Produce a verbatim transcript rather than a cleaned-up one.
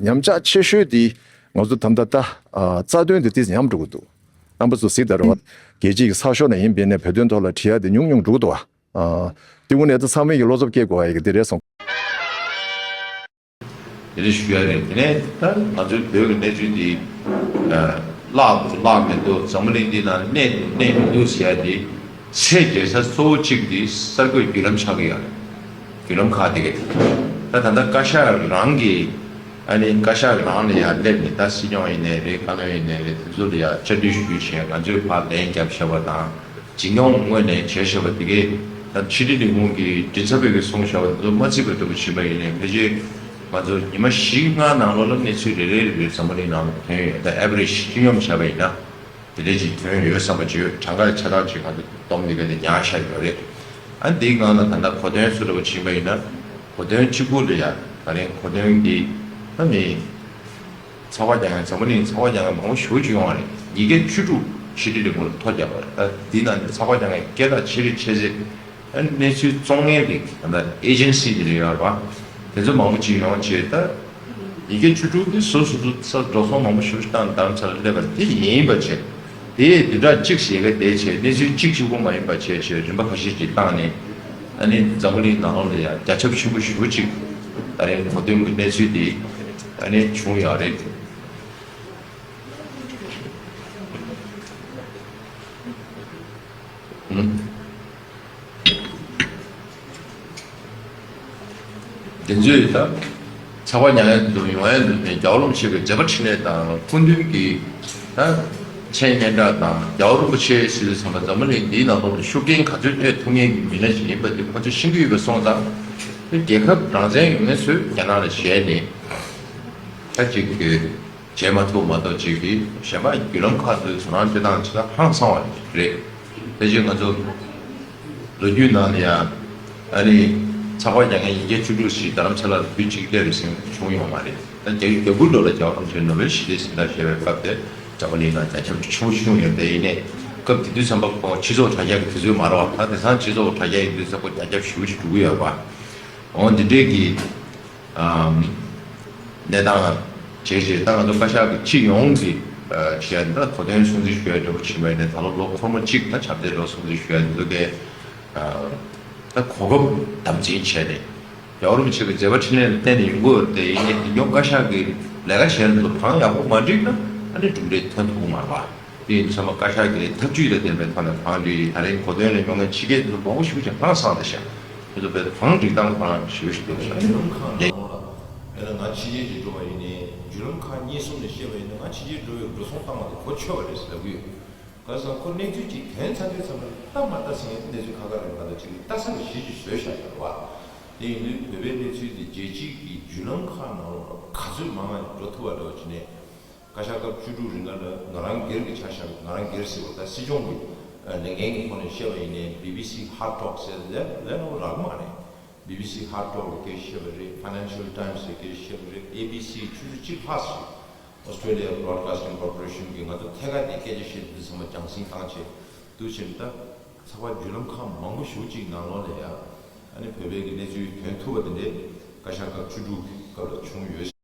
ཉམས་ཆག་ཆེ་ཤོས་དེ་ང་ཚོ་ད་ལྟ་ད་ཨ་རྩ་དོན་དེ་ཏིས་ཉམས་འགྲོ་གི་འདུག་རྣམ་པ་ཚོ་གཟིགས་དང་རེད་བ། རྒྱལ་སྤྱི་གི་གསར་ཤོག་ནང་ཡིན་པའི་ནས་བོད་དོན་ཐོག་ལ་བྲིས་ཡ་དེ་ཉུང་ཉུང་འགྲོ་གི་འདུག་བ། ཨ་དེ་དངོས་གནས་ད་ཚང་མས་ཀྱི་བློ་འཚབ་སྐྱེ་དགོས་པ་ཡི་གི་དེ་རེད་སོང་། དེ་འདྲ་ཞུ་ཡ་རེད། དེ་ནས་ད་ང་ཚོའི་བོད་ཀྱི་གནས་ཚུལ་འདི་བརླག་འདུག་བརླག་མི་འདུག་འཛམ་བུ་གླིང་འདི་ནང་གནས་འདུག་གནས་མི་འདུག་ཟེར་ཡ་འདི་ཚད་འཇལ་ས་གཙོ་བོ་གཅིག་འདི་གསར་འགོད་བརྒྱུད་ལམ་ཆགས་ཀྱི་ཡོད་རེད། བརྒྱུད་ལམ་ཁག་དེ་ག་དེ་ད་ད་ལྟ་བཀའ་ཤག་རང་གི་ཨ་ནི་བཀའ་ཤག་རང་ལ་ཡ་སླེབས་ནས་ད་སྲིད་སྐྱོང་ཡིན་ནའི་རེད། བཀའ་བློན་ཡིན་ནའི་རེད། དེ་ཚོ་ལ་ཡ་བཅར་འདྲི་ཞུ་རྒྱུ་བྱས། ང་ཚོས་ཕར་ལན་བརྒྱབ་བཞག་པ་དང་། འཛིན་སྐྱོང་ངོས་ནས་བྱས་བཞག་པ་དེ་གས་ད་ཕྱི་དྲིལ་ལས་ཁུངས་ཀྱི་མགྲིན་ཚབ་པས་གསུངས་བཞག་པ་དེ་ཚོ་མ་བརྩིས་པ་འདྲ་པོ་བྱས་པ་ཡིན་ནའི། ཕལ་ཆེར་ང་ཚོ་ཉི་མ་བཞི་ལྔ་ནང་ལོགས་ལ་གནས་ཚུལ་རེ་རེ་རེ་རེ་འཛམ་བུ་གླིང་ནང་ལ་ཐོན་ཡོད། ད་ཨེ་བི་རེཇ་སྤྱི་སྙོམས་བྱས་པ་ཡིན་ན་དེ་འདྲ་ཅིག་ཐོན་ཡོད་བསམ་པ་ཅིག་ཡོད། གྲངས་ཀ་ཆ་ཚང་ཅིག་ང་ཚོ་སྟོང་འདི་ག་དེ་ཉར་བཞག་ཡོད་རེད། ཨ་འདིའི་ནང་ལ་ད་ལྟ་གོ་དོན་སུ་འདྲ་པོ་ཕྱིན་པ་ཡིན་ན། གོ་དོན་གཅིག་པུ་ལ་ཡ་ད་རིང་གོ་དོན་འདི་ད་མི་ཚགས་པར་རྒྱག་མཁན་འཛམ་བུ་གླིང་ཚགས་པར་རྒྱག་མཁན་མང་པོ་ཞེ་པོ་ཅིག་ཡོང་བ་རེད། ཉིས་བརྒྱ་བཅུ་དྲུག་ཕྱི་དྲིལ་ལས་ཁུངས་ལ་ཐོ་བརྒྱབ་པ་རེད། ད་འདི་ནང་ནས་ཚགས་པར་རྒྱག་མཁན་སྐད་གྲགས་ཆེ་རིགས་ཆེ་ཚད། ཨ་ནི་གནས་ཚུལ་བཙོང་མཁན་རིགས་ད་ལྟ་ཨེ་ཇེན་སི་དེ་འདྲ་ཡོད་རེད་པ། དེ་ཚོ་མང་པོ་ཅིག་ཡོང་བྱས། ད་ཉིས་བརྒྱ་བཅུ་དྲུག་འདི་སོ་སོ་སོ་ས་འགྲོ་སོང་མང་པོ་ཞེ་པོ་ཅིག་བཏང་། རྡ་རམ་ས་ལ་སླེབས་པ་དེ་ཡིན་པ་བྱས། དེ་བསྡུས་གྲྭ་གཅིག་ཞེ་ག་དེ་བྱས། གནས་ཚུལ་གཅིག་གཅིག་པོ་མ་ཡིན་པ་བྱས་བྱས་རིམ་པ་ཁ་ཤས་ཅིག་བཏང་ནས། ཨ་ནི་འཛམ་བུ་གླིང་ནང་ལོགས་ལ་ཡང་རྒྱ་ཁྱབ་ཆེན་པོ་ཞེ་པོ་ཅིག་ད་རིང་གོ་དོན་གྱི་གནས་ཚུལ་དེ་ཨ་ནི་བྱུང་ཡོད་རེད། ཨུམ། དེ་ཚོས་ད་ཚགས་པར་ཉར་ཡ་འདུག་ཡོང་ཡ་འདུག་ནས། རྒྱལ་བ་རིན་པོ་ཆེ་གི་མཛད་པ་འཕྲིན་ལས་དང་སྐུ་མདུན་གྱི་ད་མཆན་སྙན་གྲགས་དང་། རྒྱལ་བ་རིན་པོ་ཆེ་ཟེར་དུས་ཙམ་པ་འཛམ་བུ་གླིང་འདིའི་ནང་ལོགས་ལ་ཤུགས་རྐྱེན་ག་ཚོད་ཐེབས་ཐུབ་མཁན་གྱི་མི་སྣ་ཞིག་ཡིན་པ་དེ་ཁོ་ཚོས་ཤེས་ཀྱི་ཡོད་པ་སོང་ཙང་། དེ་རྒྱལ་ཁབ་རང་བཙན་ཡོད་མཁན་ཚོས་རྒྱ་ནག་ལ་ཞེད་ནས་ད་ཅིག་གི་བྱེད་མ་ཐུབ་མ་གཏོགས། ཅིག་གིས་གཞན་པ་བརྒྱུད་ལམ་ཁག་ཏུ་དོ་སྣང་སྤྲད་སྟངས་ཅིག་ལ་ཧང་སང་བ་རེད། དེ་བཞིན་ང་ཚོ་ལོ་རྒྱུས་ནང་ལ་ཡང་ཨ་ནི་ཚགས་པར་རྒྱག་མཁན་ཉིས་བརྒྱ་བཅུ་དྲུག་ཞིག་རྡ་རམ་ས་ལ་ལ་དུས་གཅིག་སླེབས་རེད་ཟེར་བྱུང་ཡོད་མ་རེད། ད་རྒྱ་རྒྱ་གུར་ལོ་ལ་རྒྱལ་བ་རིན་པོ་ཆེ་ནོ་བེལ་ཞི་བདེའི་གཟེངས་རྟགས་བཞེས་པའི་སྐབས་དེ་འཛམ་བུ་གླིང་ནང་རྒྱ་ཁྱབ་ཆེན་པོ་བྱུང་ཡོད་པ་ཡིན་ནའི། སྐབས་དེ་དུས་ཙམ་པ་ཁོ་སྤྱི་ཚོགས་དྲ་རྒྱ་གི་དུས་ཚོད་མ་རེད་བ། ད་དེང་སང་སྤྱི་ཚོགས་དྲ་རྒྱ་ཡི་དུས་ཚོད་ཁོ་རྒྱ་ཁྱབ་ཞེ་པོ་ཅིག་འགྲོ་གི་ཡོད་པ། འོ་འདི་འདྲའི་གི་ཨམ། གནས་སྟངས་བྱས་རྗེས། ད་ང་ཚོ་བཀའ་ཤག་གི་སྤྱི་ཡོངས་ཀྱི་ཨ་བྱས་ད་གོ་དོན་སྲུང་བརྩི་ཞུ་ཡ་འདྲ་པོ་བྱེད་པ་ཡིན་ན། ད་ལོ་ལོ་འཁོར་མོ་གཅིག་ད་ཆབ་མདོའི་ལོ་སྲུང་བརྩི་ཞུ་ཡ་འདི་ཚོ་གའི་ཨ་ད་གོ་སྐབས་དམ་འཛིན་བྱས་ནས། རྒྱལ་བ་རིན་པོ་ཆེ་གི་མཛད་པ་འཕྲིན་ལས་ལ་བརྟེན་ནས་ཡོང་གི་ཡོད་རེད་དེ། ཡིན་ནའི་དེ་སྐྱོང་བཀའ་ཤག་གི་ལས་ཀ་བྱས་ན་ཚོ་གྲངས་ཡག་པོ་མ་འགྲིག་ན་ཨ་ནི་གྲུབ་འབྲས་ཐོན་ཐུབ་ཀྱི་མ་རེད་པ། དེ་ཡིན་ཙང་བཀའ་ཤག་གི་ཐབས་ཇུས་དང་ལྡན་པའི་ཐོག་ནས་གང་འགྲིག་ད་རེས་གོ་དོན་ལ་ཡོང་མཁན་ཕྱི་རྒྱལ་དུ་མང་པོ་ཞིག་ཀྱང་ཧང་སངས་ཏེ་བཞག་དེ་ཚོ་བས་གང་འགྲིག་སྟངས་གང་ཞུ་ཞུ་དགོས་ཤག་ལས། ཡང་ན་ང་ཕྱི་རྒྱལ་ཅིག་འགྲོ་བ་ཡིན་ནའི་བརྒྱུད་ལམ་ཁག་གཉིས་གསུམ་ནས་བཤད་པ་ཡིན་ན། ང་ཕྱི་རྒྱལ་འགྲོ་བའི་འགྲོ་སོང་བཏང་བ་དེ་གོ་ཆོད་པ་རེད་ཟེར་ལབ་ཀྱི་ཡོད། ག་ས་ཁོ་གནས་ཚུལ་ཅིག་ཐོན་ཚར་དུས་ཙམ་པ་ལ་ལྟ་མ་ལྟ་ཟེར་མཁན་གནས་ཚུལ་ཁག་ཁག་རེད། ང་ཚོ་ཅིག་ལྟ་ས་ལ་གཞི་ཅིག་བཟོས་བཞག་ཡོད་རེད་པ། དེ་ཡིན་དུས་བོད་པའི་གནས་ཚུལ་དེ་རྒྱལ་སྤྱིའི་གི་བརྒྱུད་ལམ་ཁག་ནང་ལོགས་ལ་ག་ཚོད་མང་ང་འགྲོ་ཐུབ་པ་འདྲ་བོ་བྱས་ནས། བཀའ་ཤག་སྐབས་བཅུ་དྲུག་རིང་ལ་ང་རང་སྒེར་གྱི་ཆ་བཞག་ན། ང་རང་སྒེར་ཟེར་བ་ད་སྲིད་སྐྱོང་གི་ལས་འགན་གྱི་ཐོག་ནས་བཤད་པ་ཡིན་ནའི། བི་བི་སི་ཧར་ཊོག་ཟེར་ལས་ལས་སླ་པོ་རག་མ་རེད། བི་བི་སི་ཧར་ཊོག་ལ་སྐད་ཆ་བཤད་པ་རེད། ཕའི་ནན་ཤལ་ཊའིམ་སི་ལ་སྐད་ཆ་བཤད་པ་རེད། ཨེ་བི་སི་ཆུ་ཚོད་གཅིག་ལྷག་ཙམ་Australia Broadcasting Corporation གི་ང་ཚོ་ཐད་ཀར་དེ་སྐད་ཆ་བཤད་དུས་ཚང་མ་རྒྱང་སྲིང་བཏང་བྱས་འདུག་བྱས་ནས། ད་ཚགས་པར་བརྒྱུད་ལམ་ཁག་མང་པོ་ཞེ་པོ་ཅིག་ནང་ལོགས་ལ་ཡ་ཨ་ནི་བོད་པའི་གི་གནས་ཚུལ་ཐོན་ཐུབ་པ་དེ་འདྲའི་བཀའ་ཤག་སྐབས་བཅུ་དྲུག་གི་སྐབས་ལ་བྱུང་ཡོད།